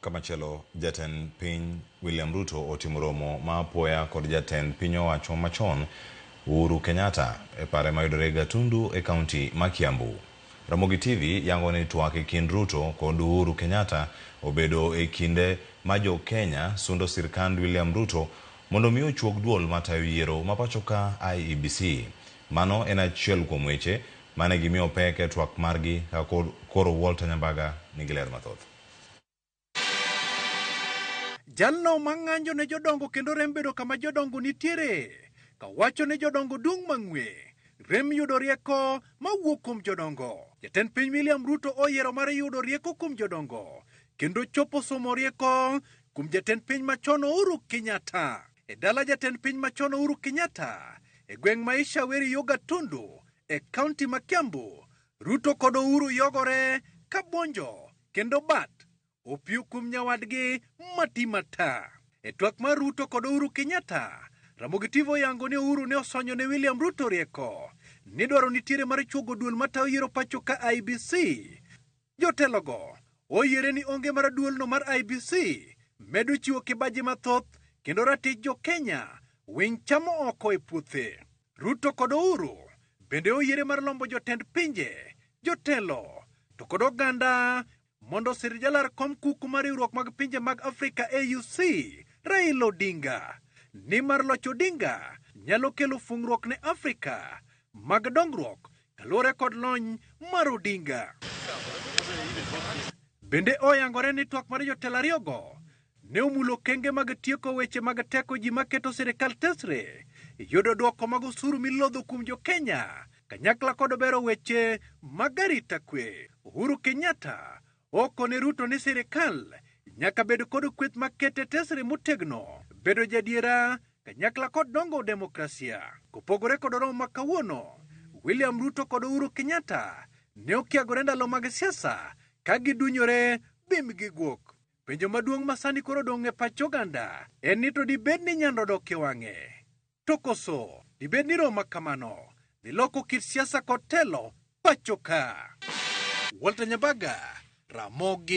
Kamachielo, jatend piny William Ruto otimo romo ma apoya kod jatend piny owacho machon Uhuru Kenyatta e pare mayudore Gatundu e kaunti ma Kiambu. Ramogi TV yango ni twak e kind Ruto kod Uhuru Kenyatta obedo e kinde ma jo Kenya sundo sirkand William Ruto mondo mi ochuog duol matayo yiero ma pacho ka IEBC. Mano en achiel kuom weche mane gimiyo pek e twak margi ka koro Walter Nyambaga nigi ler mathoth. Jalno ma ng'anjo ne jodongo kendo rem bedo kama jodongo nitiere, kawacho ni jodongo dung' mang'we, rem yudo rieko mawuok kuom jodongo. Jatend piny William Ruto oyiero mar yudo rieko kuom jodongo, kendo chopo somo rieko kuom jatend piny machon Uhuru Kenyatta. E dala jatend piny machon Uhuru Kenyatta, e gweng' ma Ishaweri yo Gatundu, e kaunti ma Kiambu, Ruto kod Uhuru yogore ka buonjo kendo bat opiyo kuom nyawadgi mati mata. E twak mar Ruto kod Uhuru Kenyatta, Ramogi TV oyango ni Uhuru ne osonyo ne William Ruto rieko ni dwaro nitiere mar chuogo duol matayo yiero pacho ka IEBC. Jotelogo oyiere ni onge mar duolno mar IEBC medo chiwo kibaji mathoth kendo ratich jo Kenya winy chamo oko e puothe. Ruto kod Uhuru bende oyiere mar lombo jotend pinje, jotelo to kod oganda mondo osir jalar kom kuku mar riwruok mag pinje mag Afrika AUC Raila Odinga. Nimar loch Odinga nyalo kelo fung'ruok ne Afrika mag dongruok kaluwore kod lony mar Odinga. Bende oyangore ni twak mar jotelo ariyogo ne omulo okenge mag tieko weche mag teko ji maketo sirikal tesre, yudo dwoko mag osuru milodho kuom jo Kenya kanyakla kod bero weche mag arita kwe. Uhuru Kenyatta okone Ruto ni sirikal nyaka bed kod kweth makete tesre motegno, bedo jadiera kanyakla kod dongo demokrasia. Kopogore kod romo ma kawuono, William Ruto kod Uhuru Kenyatta ne okiagore ndalo mag siasa ka gidunyore bim gi guok. Penjo maduong' ma sani koro odong' e pach oganda en ni to dibed ni nyando dok e wang'e? To koso dibed ni romo ma kamano dhi loko kit siasa kod telo pacho ka? Walter Nyambaga, Ramogi.